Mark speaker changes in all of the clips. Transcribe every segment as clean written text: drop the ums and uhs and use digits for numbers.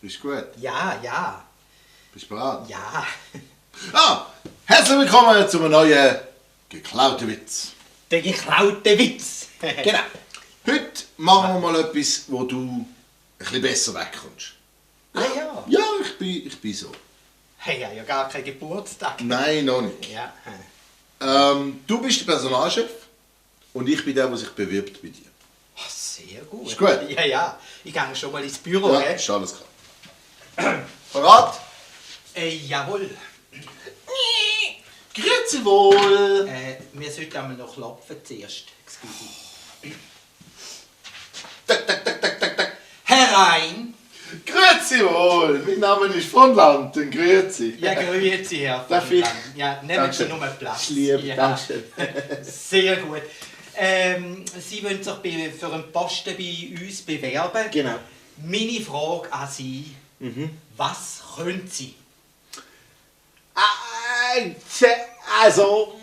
Speaker 1: Bist du gut?
Speaker 2: Ja, ja.
Speaker 1: Bist du bereit?
Speaker 2: Ja.
Speaker 1: Herzlich willkommen zu einem neuen geklauten Witz.
Speaker 2: Der geklaute Witz.
Speaker 1: Genau. Heute machen wir mal etwas, wo du ein bisschen besser wegkommst.
Speaker 2: Ah ja.
Speaker 1: Ja, ich bin so.
Speaker 2: Hey, ja gar keinen Geburtstag.
Speaker 1: Nein, noch nicht.
Speaker 2: Ja.
Speaker 1: Du bist der Personalchef und ich bin der, der sich bewirbt bei dir.
Speaker 2: Oh, sehr gut.
Speaker 1: Ist gut?
Speaker 2: Ja, ja. Ich gehe schon mal ins Büro,
Speaker 1: Ja,
Speaker 2: gell?
Speaker 1: ist alles klar. Parat?
Speaker 2: Jawohl.
Speaker 1: Grüezi wohl.
Speaker 2: Wir sollten einmal noch klopfen zuerst. Excuse.
Speaker 1: Tak, tak, tak, tak, tak, tak.
Speaker 2: Herein.
Speaker 1: Grüezi wohl. Mein Name ist von Landen. Grüezi.
Speaker 2: Ja, grüezi, Herr von
Speaker 1: Darf ich?
Speaker 2: Lang. Ja, nehmen Sie
Speaker 1: Danke.
Speaker 2: nur Platz.
Speaker 1: Lieb,
Speaker 2: Ja.
Speaker 1: danke.
Speaker 2: Sehr gut. Sie wollen sich für einen Posten bei uns bewerben.
Speaker 1: Genau.
Speaker 2: Meine Frage an Sie, was können Sie?
Speaker 3: Also,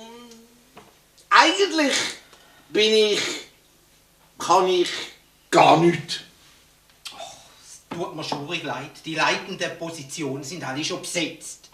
Speaker 3: eigentlich kann ich
Speaker 1: Gar nichts.
Speaker 2: Tut mir schon leid. Die leitenden Positionen sind alle schon besetzt.